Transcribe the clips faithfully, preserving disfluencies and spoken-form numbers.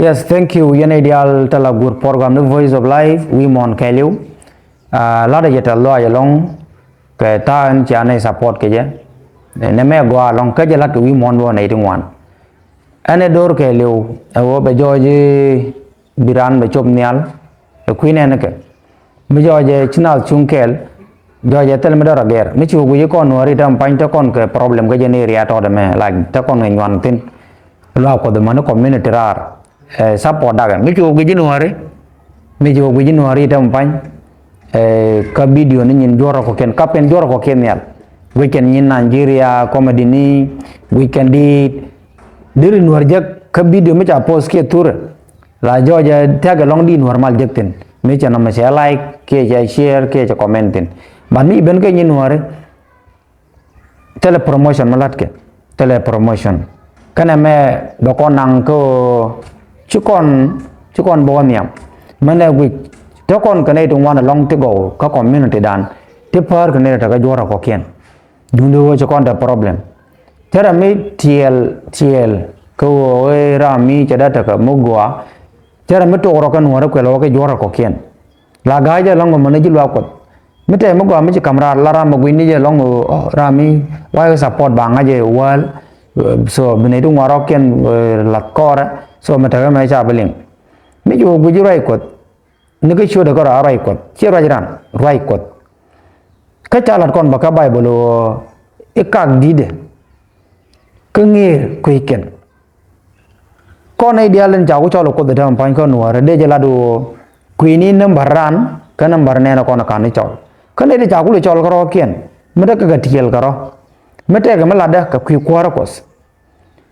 Yes, thank you. Yɛn ɛ diaal tɛ la guur program ni Voice of Life wi̱i̱ muɔ̱ɔ̱n kɛɛliw. Latdɛ jɛ tɛth lɔaac ɛlɔ̱ŋ kɛ ta̱a̱ ɛn cia nɛy support kɛ jɛ. Nɛmɛ gɔaa ɛlɔ̱ŋ kä jɛ la̱t kɛ wi̱i̱ muɔ̱ɔ̱n bä nɛy ti ŋuan. Ɛn ɛ do̱r kɛɛliw ɛ ɣöö bɛ jɔɔc i̱ bi raan bɛ cop nhial ɛ kui̱ nɛɛnikɛ. Mi jɔɔcɛ ci naath cuŋ kɛɛl, jɔɔcɛ thil mi dɔ̱r agɛr. Mi ci wä guic kɔn Nuääri tɛm pa̱ny te kɔn kɛ problem kä jɛ ni area tɔɔt ɛmɛ, like te kɔn kɛ nyuan thi̱n. Luaak Kuɔth ɛmɛ ni community raar. Ɛ, support dakɛ. Mi ci wä guic Nuääri, mi ci wä guic Nuääri tɛm pa̱ny. Ɛ, kä video ni nyin juɔ̱r kɔ̱kiɛn, kap kɛn juɔ̱r kɔ̱kiɛn nhial. Guic kɛn nyin Nigeria, comedy ni, guic kɛn diit. Deri Nuäär jek kä video mi ca post kiɛ thurɛ. La jɔɔcɛ tɛk ɛlɔ̱ŋ di Nuäär mal jek thi̱n. Mi cɛ nɔmɔ cɛ like kiɛ cɛ share kiɛ cɛ comment thi̱n. But mi ben kɛ nyin Nuääri, thilɛ promotion mi la̱tkɛ. Thilɛ promotion. Kɛnɛ mɛ bɛ kɔn naŋ kä ci kɔn, ci kɔn bä wä nhiam. Mɛnɛ guic te kɔn kɛ nɛy ti ŋuan ɛlɔ̱ŋ ti gɔw kä community dan ti päär kɛ nɛy ti te kä juɔ̱r kɔ̱kiɛn. Duundɛ ɣöö ci kɔn te problem. Cä rɛ mi tiɛɛl tiɛɛl kä ɣöö ram mi cɛ dee tekɛ mi gɔaa. Cä rɛ mi tok rɔ kɛ Nuääri kuɛl ɣöö kɛ juɔ̱r kɔ̱kiɛn. La ga̱a̱c jɛ lɔ̱ŋ kɛ mäni ji̱ luaak Kuɔth. Mi tɛɛ mi gɔaa mi ci ka̱m raar la ram mi gui̱ni jɛ lɔ̱ŋ ɣöö, oh, ram mi wa̱i̱ support ba ŋa̱c jɛ wäl. So bi nɛy ti ŋuan rɔ̱kiɛn, eh, lath kɔɔrɛ. So mi tekɛ mɛ ca bi liŋ. Mi ci wä guic ruac Kuɔth. Ni kä ciötdɛ kä rɔ a ruac Kuɔth, ciɛ ruac ran, ruac Kuɔth. Kä ca lat kɔn bä kä Baibol ɣöö i̱ kak di̱tdɛ kä ŋëër kui̱ckɛn. Kɔn nɛy diaal tin ca ku cɔl ɛ Kuoth ɛ täämɛ pa̱ny kä Nuäärä dee jɛ lat ɣöö kui̱ni nambär ran kä nambär nɛɛnɛ kɔn ɛ ka̱n i̱ cɔl. Kä nɛy ti ca ku lɛ cɔl kärɔ̱kiɛn mi te kɛ kɛ tiɛɛl kärɔ̱, mi tɛkɛ mi latdä kɛ kui̱ kuäärä Kuɔth.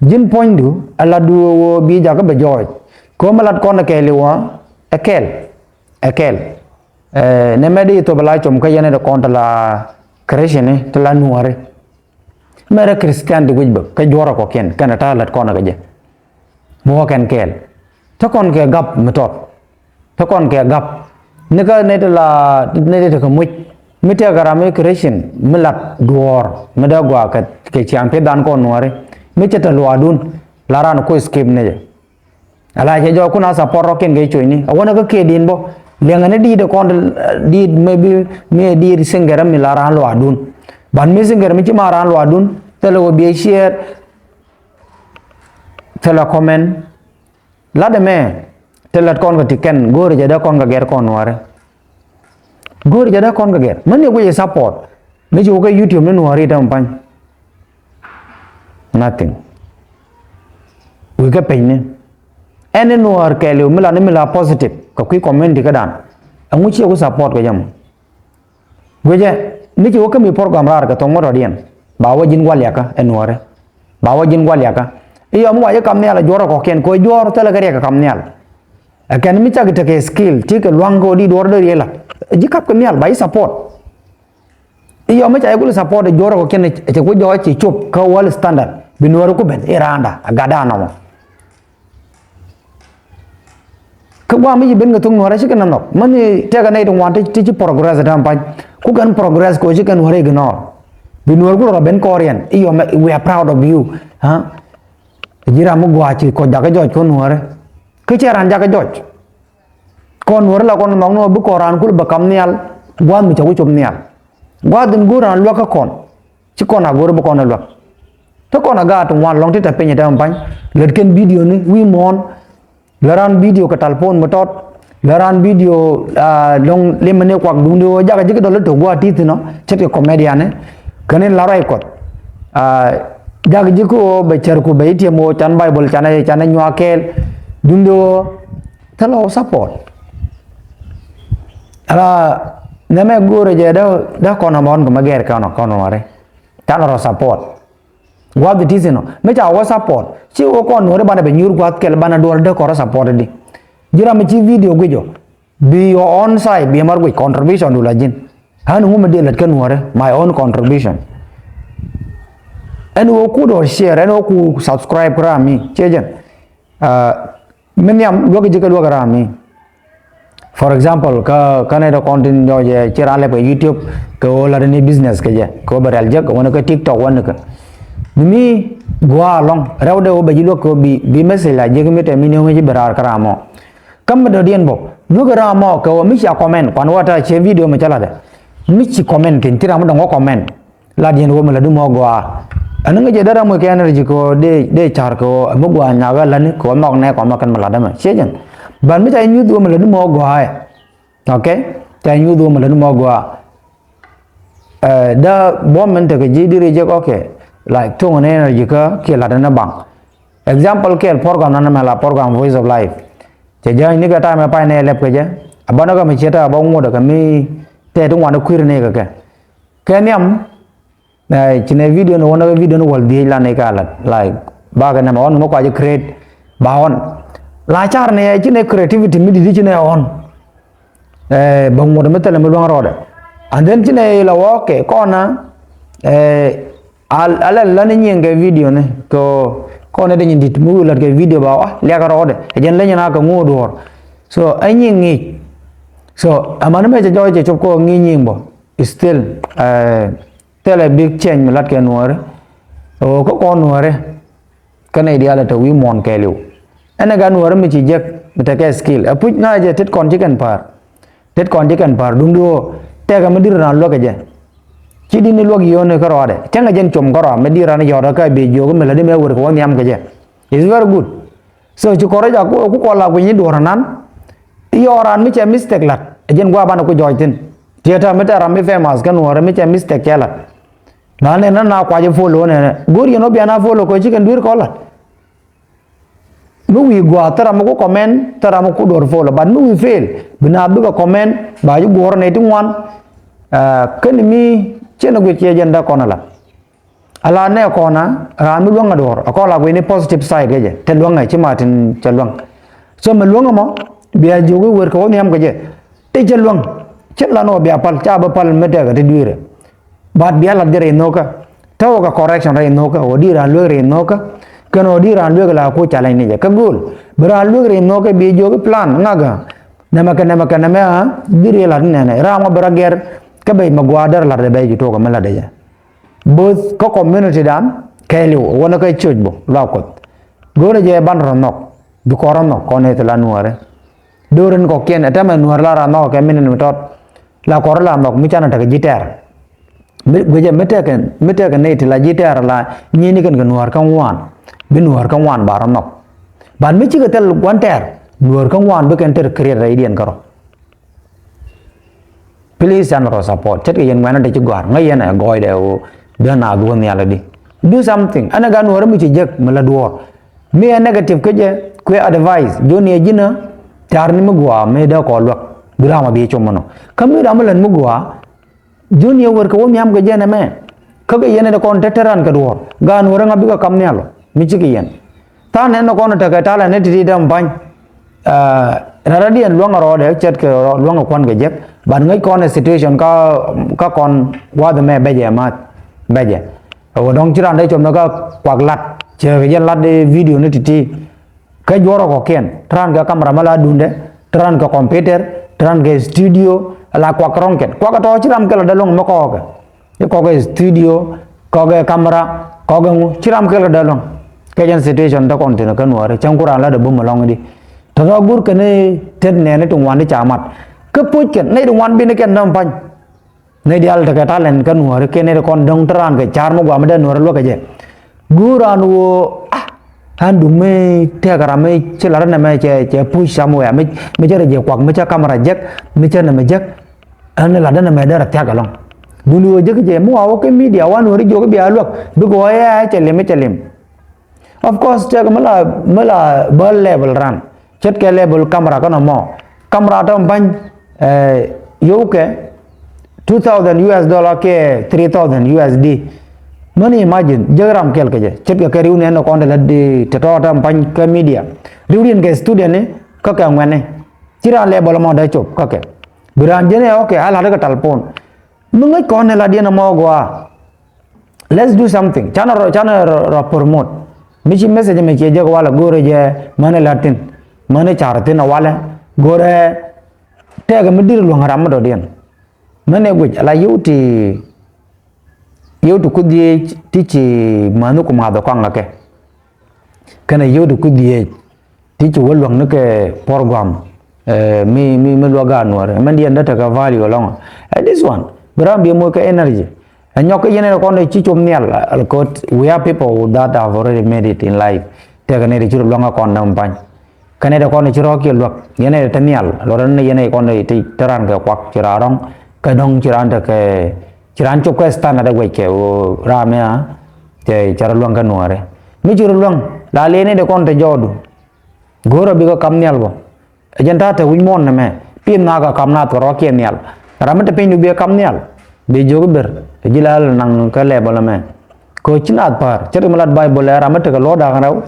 Ji̱n puɔ̱nydu ɛ latdu ɣöö bi jakä bɛ jɔɔc. Kɛ ɣöö mi lat kɔn ɛ kɛɛliw ɛ kɛl, ɛ kɛl. Ɛ, nɛmɛ di thop ɛ la com kä yɛn ɛ kɔn te la Christian, te la Nuääri. Mɛrɛ Christian ti guic bä kä juɔ̱rä kɔ̱kiɛn kɛn ɛ ta̱a̱ lat kɔn ɛ kɛ jɛ. Mi wä kɛn kɛɛl te kɔn kɛ gap mi tɔt. Te kɔn kɛ gap. Ni kä nɛy ti la, nɛy ti kɛ muc. Mi tëëkɛ ram mi Christian mi lat duɔ̱ɔ̱r mi dee gɔaa kɛ, kɛ ciaŋ pi̱thdan kɔn Nuääri. Mi cɛ te luaakdun la ran ku escape ni jɛ. Ala cɛ jɔɔk kun a support rɔ̱kiɛn kɛ coyni a wänä kä kiɛ di̱i̱n bä. Liɛŋɛ ni di̱i̱t ɛ kɔn di̱i̱t maybe mi di̱i̱t singer mi la ran luaakdun. Ban mi singer mi ci ma ran luaakdun thilɛ wä bi share. Thilɛ comment. Lat ɛmɛ te lät kɔn kä ti kɛn go̱o̱rɛ jɛ dee kɔn kä gɛr kɔn Nuääri. Go̱o̱rɛ jɛ dee kɔn kä gɛr män yɛ guic ɛ support. Mi ci wä kä YouTube ni Nuääri tɛm pa̱ny. Nothing. Wi̱i̱ kä pecni ɛn ni Nuäär kɛɛliw mi la ni mi la positive kɛ kui̱ community kädan. Ɛŋu ciɛ ku support kɛ jɛ mɔ? Guicɛ mi ci wä kä mi program raar kɛ thok ŋuɔ̱t rɔ̱diɛn ba wä ji̱n gua̱l yakä ɛ Nuääri. Ba wä ji̱n gua̱l yakä i̱ yɔm wac i̱ kam nhial ɛ juɔ̱ɔ̱r ɛ kɔ̱kiɛn kɛ ɣöö juɔ̱ɔ̱r thilɛ kɛ riɛk kɛ kam nhial. Ɛ kɛn mi cak tekɛ skill ti kɛ lua̱ŋ kɛ ɣöö di duɔ̱ɔ̱r dee riɛy la̱t ji̱ kap kɛ nhial ba ji̱ support. I̱ yɔm mi ca ji̱ gul support ɛ juɔ̱ɔ̱r ɛ kɔ̱kiɛn ɛ cɛ ku jɔɔc ci cop kä world standard bi Nuääri ku ben i̱ raanda ɛ gatda nɔmɔ. Kä guam mi ci ben kɛ thok Nuäärä ci kɛn a nhɔk mäni tɛkɛ nɛy ti ŋuan ti ci progress tɛm pa̱ny. Ku kɛn progress kɛ ɣöö ci kɛn Nuäärä ignore. Bi Nuäär ku rɔ ben kɔɔriɛn i̱ yɔm, we are proud of you. Ji̱ ram mi gua̱a̱ ci kɔ jakä jɔc kɔn Nuäärä. Kä cɛ ran jakä jɔc. Kɔn Nuäärä la kɔn nhɔk ni ɣöö bi kɔn raan kul bɛ kam nhial. Gua̱a̱th mi cɛ ku cop nhial. Gua̱a̱th in go̱o̱r raan luäk kä kɔn. Ci kɔn a go̱r bi kɔn a luäk. Te kɔn a gaat ti ŋuan lɔŋ ti tɛ piny tɛm pa̱ny. Lät kɛn video ni wi̱i̱ muɔ̱ɔ̱n. Lät raan video kɛ talpon mi tɔt. Lät raan video, ah, lɔŋ limɛ ni kuak duŋdi ɣöö jakä ji̱ kɛ dɔl i̱ to̱k gua̱a̱ ti̱i̱ thi̱n ɔ ce̱tkɛ comedian ni. Kɛn in la ruac Kuɔth. Ah, jakä ji̱ kä ɣöö bɛ cär ku bɛ i̱ tiɛm ɣöö can Baibol canɛ, canɛ nyuak kɛɛl. Duŋdi ɣöö thilɛ ɣöö support. Ala nɛmɛ go̱o̱rɛ jɛ dee, dee kɔn a mɔn kɛ mɛ gɛɛr kɔn a kɔn a wari. Canɛ rɔ support. Gua̱th ti thi̱n ɔ mi ca wä support ci wä kɔn Nuääri banɛ bɛ nyuur gua̱th kɛl banɛ duɔl dee kɔn rɔ support di. Ji̱ ram mi ci video guic ɔ bi your own side bi mar guic contribution du la ji̱n. Ɣän ŋu mi dee lät kä Nuääri my own contribution. Ɛn wä ku dɔɔr share ɛn wä ku subscribe kä ram mi ciɛ jɛn. Ah, mi nhiam luäk ji̱ kä luäk ram mi. For example kä, kä nɛy tɔ kɔn tin jɔɔc ɛ ci raan lɛp kɛ YouTube kɛ ɣöö lat ni business kɛ jɛ kɛ ɣöö bɛ rial jek wänä kä TikTok wänä kä. Ni mi gua̱a̱ lɔ̱ŋ rɛwdɛ wä bɛ ji̱ luäk kɛ wä bi, bi message la jiäk mi tɛ mi ni wä mi ci bi raar kä ram mɔ. Kä mi dɔ̱diɛn bä nyuäk ram mɔ kɛ wä mi cia comment kuan wä ta ciɛ video mi ca latdɛ. Mi ci comment kin ti ram mi dɔ̱ŋ wä comment. Lat yɛn wä mi lat di mɔ gɔaa. Ɛn ŋäc jɛ dee ram wä kɛ energy kɛ wä dee, dee car kɛ wä mi gɔaa nyakä lani kɛ wä nhɔk nɛ kɛ wä ma kɛn mi lat dämɛ ciɛ jɛn. Ban mi ca nyuth wä mi lat di mɔ gɔaa ɛ. Okay? Ca nyuth wä mi lat di mɔ gɔaa. Ɛ da bom min tekɛ ji̱ diri jɛ kɔkɛ. Like tuŋ ni energy kä kiɛ lat ni baŋ. Example kɛɛl program nan mɛ la program Voice of Life. Cɛ jääny ni kɛ ta̱a̱ mɛ pay nɛ lɛp kɛ jɛ. A bä ni kɛ mi ciet a bä ŋuɔt kɛ mi tɛt ti ŋuan kui̱r ni kɛ kɛ. Kɛ nhiam, ɛ, ci nɛ video ni wä ni kɛ video ni wäl dhiec la ni ka lat. Like, ba kɛ nɛmɛ ɣɔn mi kuac create ba ɣɔn. La car ni ɛ ci nɛ creativity mi di̱t ci nɛ ɣɔn. Ɛ, bä ŋuɔt mi thilɛ mi luäŋ rɔɔdɛ. And then ci nɛ la wä kɛ kɔn na, ɛ, Al, alɛ la ni nyiŋ kɛ video ni kɛ kɔn ni dee nyin dit mi wi̱i̱ lat kɛ video ba wa liak rɔɔdɛ. Ɛ jɛn leny na kɛ ŋuut duɔr. So ɛ nyiŋ ŋi̱i̱c. So ɛmani mɛ cɛ jɔɔc cɛ cop kɔ ŋi̱i̱c nyiŋ bɔ. Still, ɛ, thilɛ big change mi lat kɛ nuɔri. O kä kɔn nuɔri. Kä nɛy diaal ɛ te wi̱i̱ muɔ̱ɔ̱n kɛɛliw. Ɛn ɛ gat nuɔ̱ɔ̱rä mi ci jek mi tekɛ skill. Ɛ puc ŋa̱cɛ tet kɔn ci kɛn pa̱a̱r. Tet kɔn ci kɛn pa̱a̱r duŋdu ɣöö tɛkɛ mi di̱t raan luäk kɛ jɛ. Ci di̱t ni luäk yio̱o̱ni kärɔaadɛ. Cäŋɛ jɛn com kärɔa mi di̱t raan yɔ̱ɔ̱t kä bi jiök mi lätdi mi ɛ wër kɛ wä nhiam kɛ jɛ. It's very good. So ci kɔrɛ jak ku kɔn la gui̱ny ni duɔ̱ɔ̱r anan. I̱ yɔɔk raan mi cɛ mistake la̱t ɛ jɛn gua̱a̱ banɛ ku jɔɔc thi̱n. Tiɛtɛ mi tɛ ram mi famous kä nuɔ̱ɔ̱rä mi cɛ mistake cɛ la̱t. La nɛn na na kuacä follow nɛnɛ go̱o̱r yɛn wä bia na follow kɔ ci kɛn dueer kɔ lat. Mi wi̱i̱ gua̱a̱th thil ram mi ku comment thil ram mi ku duɔ̱ɔ̱r follow, but mi wi̱i̱ fail bi na bikɛ comment ba ji̱ guɔ̱ɔ̱r nɛy ti ŋuan. Ɛ, käni mi cɛn ɛ guic kiɛ jɛn dee kɔn ala. Ala nɛ kɔn a ram mi luäŋ a duɔ̱ɔ̱r a kɔn la guic ni positive side kɛ jɛ te luäŋ ɛ ci ma tin cɛ luäŋ. So mi luäŋ ɛmɔ bia jiök i̱ wër kɛ wä nhiam kɛ jɛ. Tëë cä luäŋ cä lan ɔ bia pal ca bä pal mi tɛkɛ ti dui̱rɛ. But bia lat jɛ rɛy nhökä. Tääwä kɛ correction rɛy nhökä ɔ di raan luek rɛy nhökä. Kɛn ɔ di raan luek la ku challenge ni jɛ kä go̱o̱l bi raan luek rɛy nhökä bi jiök plan ŋakä. Nɛmɛ kɛ nɛmɛ kɛ nɛmɛ a di rɛy lat ni nɛnɛ ram ɔ bi rɔ gɛr. Kä bɛc mɛ gua̱a̱r dɛr lat dɛ bɛc ju tuɔk mi lat dɛ jɛ. Both kä community dan kɛɛliw ɣɔn kä church bɔ luak Kuɔth. Go̱o̱rɛ jɛ ban rɔ nhɔk bi kɔn rɔ nhɔk kɔn i̱ thila nuɔɔri. Do̱rin kɔkiɛn ɛ tɛmɛ nuɔɔri la rɔ nhɔk kɛ minit mi tɔt. La kɔn rɔ la nhɔk mi canɛ tekɛ ji̱ tɛɛr. Mi guicɛ mi tekɛ mi tekɛ nɛy ti la ji̱ tɛɛr la nyieeni kɛn kɛ nuɔɔr kä ŋuan. Bi nuɔɔr kä ŋuan ba rɔ nhɔk. Ban mi cikɛ thil gua̱n tɛɛr nuɔɔr kä ŋuan bi kɛn tɛr create rɛydiɛn kärɔ. Please can rɔ support ce̱tkɛ yɛn ŋuɛ̈nä ti ci gɔ̱a̱r ŋäc yɛn ɛ gɔɔydɛ ɣöö dee naath wä nhial adi. Do something ɛn ɛ gat nuɔ̱ɔ̱rä mi ci jek mi la duɔ̱ɔ̱r. Mi ɛ negative kä jɛ kuɛ advice jɔ̱ɔ̱n yɛ ji̱nä. Ca̱r ni mi gua̱a̱ mi dee kɔɔl luäk bi ram a bi com ɛnɔ kä mi ram mi lät mi gua̱a̱. Junior wër kɛ wä nhiam kɛ jɛn ɛmɛ. Kä kɛ yɛn ɛ kɔn te te ran kɛ duɔ̱ɔ̱r gaat nuɔ̱ɔ̱rä ŋa bikɛ kam nhial ɔ mi cikɛ yɛn. Tha̱a̱ŋ nɛn ni kɔn tekɛ talɛ ni ti̱ti̱ däm ba̱ny. Rɛ̈rɛ̈diɛn luäŋ rɔɔdɛ cɛt kɛ luäŋ kuan kɛ jek. But ŋäc kɔn ɛ situation kä kä kɔn gua̱th ɛmɛ bɛcɛ math bɛcɛ. Ɛ wä dɔ̱ŋ ci ran dee com ni kä kuak lat cɛ kɛ jɛn lat video ni ti̱ti̱. Kä juɔrɔ kɔkiɛn te ran kɛ kamera mi la duundɛ te ran kɛ computer te ran kɛ studio. Ala kuak rɔ̱ŋkɛn kuak tɔ̱ ci ram kɛ la dee luäŋ mi kɔɔkɛ. I̱ kɔkɛ studio kɔkɛ kamera kɔkɛ ŋu ci ram kɛl kɛ dee luäŋ. Kɛ jɛn situation te kɔn thi̱n kä nuɔɔri cäŋ ku raan la dee bum ɛlɔ̱ŋ di. Tɔ̱tɔ̱ gur kɛn i̱ tet nɛɛni ti ŋuan di ca mat. Kä puc kɛn nɛy ti ŋuan bini kɛn däm pa̱ny. Nɛy diaal tekɛ talent kä nuɔɔri kɛn nɛy ti kɔn dɔ̱ŋ te raan kɛ ca̱r mi guam mi dee nuɔɔri luäk kɛ jɛ. Gur raan woo a an dum mi tɛk ram mi ci lat rɛ nɛmɛ cɛ cɛ puc cam wɛ̈ɛ̈ mi cɛ rɛ jɛ kuak mi cɛ kamera jek mi cɛ nɛmɛ jek. Ɛn ni lat dee nɛmɛ dee rɛ thiak ɛlɔ̱ŋ. Duni wä jek jɛ mi wa wä kɛ media wan wä ri jiök bia luäk bikɛ wä yɛ cɛ lim cɛ lim. Of course cɛ kɛ mi la mi la bä level ran. Ce̱tkɛ level kamera kä nɔmɔ kamera tɔm ba̱ny. Yowkɛ two thousand U S dollar kɛ three thousand U S D. Mani imagine jek ram kɛl kɛ jɛ ce̱tkɛ kɛ riw ni ɛn kɔn te lät di te tɔɔt tɔm ba̱ny kä media. Riw din kɛ student ni kä kɛ ŋuɛni. Ci raan level mɔ dee cop kä kɛ bi raan jɛn ɛ ɔkɛ a la̱t kɛ talpon. Mi ŋäc kɔn ni la diɛn ɛmɔ gɔaa. Let's do something canɛ rɔ canɛ rɔ promote. Mi ci message mi ciɛ jek walɛ go̱o̱rɛ jɛ mäni la̱t thi̱n mäni car thi̱n ɛ walɛ go̱o̱rɛ. Tɛkɛ mi di̱r luäŋ ram mi dɔ̱diɛn. Mäni guic ala yiw ti Yio̱w ti ku dhieec ti ci mäni ku math kɔaŋ kɛ kɛ. Kɛnɛ yio̱w ti ku dhieec ti ci wä luäŋ ni kɛ program, eh, mi, mi, mi luäk a nuɔr. Mɛn diɛn dee tekɛ value alɔŋ. Eh, this one, bi ram bi moc kɛ energy. Ɛ nyɔk kɛ yɛn ɛ kɔn ci cop nhial, uh, 'cause we have people that have already made it in life. Tekɛ nɛy ti ci rɔ luäŋ ɛ kɔn däm pa̱ny. Kɛ nɛy ti kɔn ci rɔ kiɛ luäk, yɛn ɛ te nhial, lɔ rɛn yɛn ɛ kɔn ti te raan kɛ kuak, ci raan rɔ̱ŋ, kɛ dɔ̱ŋ ci raan tekɛ, ci raan cop kɛ standard ɛ guɛc kɛ, ɣöö ram ɛ a, cɛ, cɛ rɔ luäŋ kɛ nuɔɔri. Mi ci rɔ luäŋ, la liɛn nɛy ti kɔn te jɔɔdu. Go̱o̱rä bikɛ kam nhial bä. Ɛ jɛn ta̱a̱ te wi̱c muɔ̱ɔ̱n nɛmɛ, pi̱i̱th naath kɛ kam naath kɛ rɔ̱ kiɛ nhial. Ram mi te pinydu bi ɛ kam nhial, bi jiök i̱ ber, ɛ ji̱ la naŋ kä level ɛmɛ. Kɛ ɣöö ci naath päär, ce̱tkɛ mi lat Baibol ɛ ram mi tekɛ luɔ̱ɔ̱t da̱ŋ rɛw.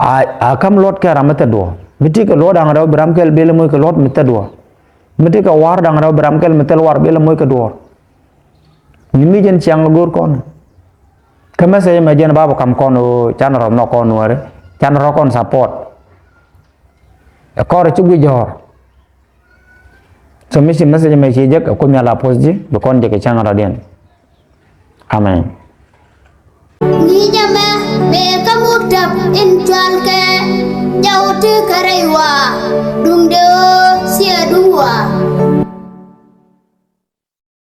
A, a käm luɔ̱t kɛ ram mi thil duɔ̱ɔ̱r. Mi tekɛ luɔ̱ɔ̱t da̱ŋ rɛw bi ram kɛl bi lɛ moc kɛ luɔ̱t mi thil duɔ̱ɔ̱r. Mi tekɛ wa̱a̱r da̱ŋ rɛw bi ram kɛl mi thil wa̱a̱r bi lɛ moc kɛ duɔ̱ɔ̱r. Ni mi jɛn ciaŋ go̱o̱r kɔn. Kä message mɛ jɛn ba bä kam kɔn ɣöö canɛ rɔ nhɔk kɔn wäri, canɛ rɔ kɔn support. Ɛ kɔr ci guic jɔ̱ɔ̱r. So mi ci message mɛ ci jek, ɛ Kuoth Nhial a post ji̱, bi kɔn jek kɛ cäŋ rɔ̱diɛn. Amen. Ni jamɛ bɛ ka muk tap in